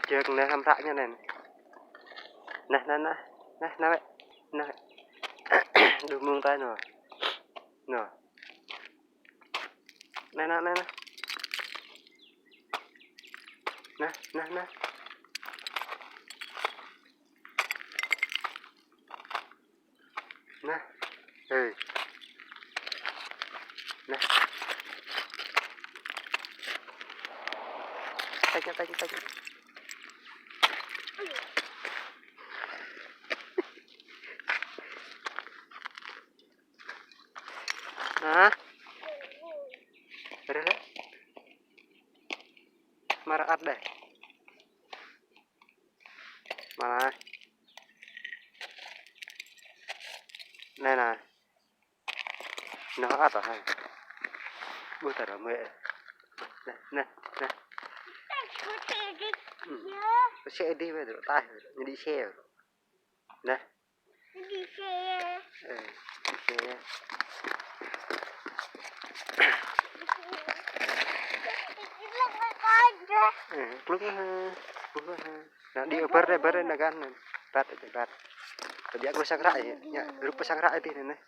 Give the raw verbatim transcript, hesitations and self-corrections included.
Jơk neh, hăm hră ñu neh. Neh, neh, neh. Neh, neh, wĕ. Neh, wĕ. Đu mơ̆ng tai nô. Nô. Neh, neh, neh, neh. Neh, neh, neh. Neh. Hê. Neh. Tĕk, tĕk, tĕk. Hă? Rơh lĕ. Mă rơăt đeh. Mă anai. Neh, neh. Neh, ăt ah. Ƀu tơrơmơi. Neh, neh, neh. Hmm. Xe đi wĕ, tơl taih, ñu đi xe. Neh. Đi xe. Ơ, đi xe. Ơ, klŭng ha, klŭng ha. Nao, đi ơ, bơr đeh, bơr đeh, nao găn neh. Băt, băt. Tơbiă kơ sang hră yơh. Ñu, rup kơ sang hră adih neh, neh.